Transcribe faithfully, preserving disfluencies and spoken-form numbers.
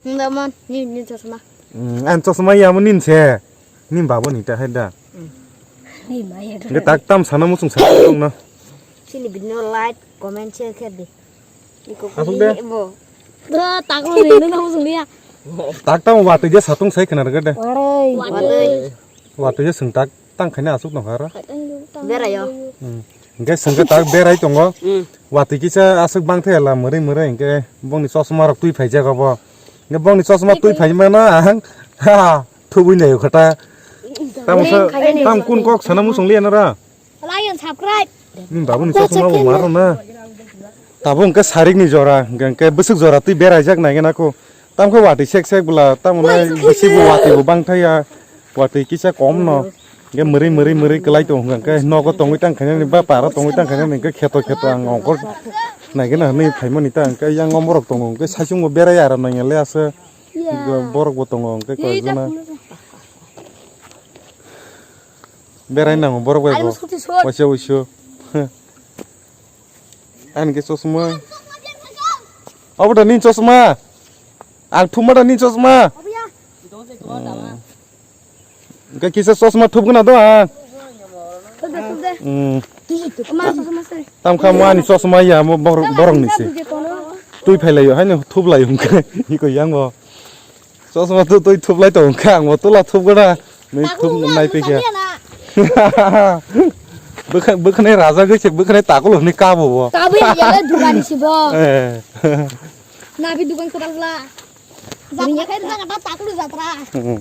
Nda man, ni, ni chosma. Hmm, ang chosma ya mo nin se. Nin babo ni ta hai da. Ni ma ya. Nge tak tam sana musung sa tong na. Sini video like, comment, share khe di. Iko Asuk de. Bo. Da tak mo ni, nang musung liya. Tak tam wa tu je satung sai khna rega de. Warai. Warai. Wa tu je sung tak tang khaina asuk no hara. Berayo. Hmm. Hingke sengke tak berai tongo. Hmm. Watwi kisa aswk bangthe la mwrwi mwrwi hingke bongni chosma rok twi phaijak obo. Hingke bongni chosma twi phaimano ang ha thubui nayo khata. Tamo sa tam kun kok sana musung liya nara. Lion subscribe. Ning babuni chosma bo maro na. Tabo hingke sarik ni jora hingke bwswk jora twi beraijak nai gana ko. Tamkhe watwi sek sek bwla, tamo nai bisi bo watwi bo bangthai ya, watwi kisa kom no. Hingke mwrwi mwrwi mwrwi kwlai tongo hwnkha hwnkhe nogo tongwi tang khainani ba paro tongwi tang khainani hwnkhe kheto kheto ang ongkor naigena hwnwi phaimani ta hwnkhe yang omorok tongo hwnkhe saichung bo berai aro nangya le aswk borok bo tongo hwnkhe koijakna berai nango borok bai bo waisa waisa. Ani ke chosma. Obo da ni chosma. Ang thuma da ni chosma. Hwnkhe kisa chosma thupgwna do ang. Hmm. Tamkha mo ani chosma ya mo borok ni se. Twi phailaio haino thuplaio hwnkhe. Iko yang bo. Chosma tu twi thuplai tong kha, ang bo tula thup gana. Nui thup nai pe kya. Bwkha-, bwkhanai raja gwi se bwkhanai takolo hwnwi kabo bo. Kabo ya, ya, dukan si bo. Eh. Nabi dukan kwtal bla. Jatra khe jaga ta takulu jatra. Hmm.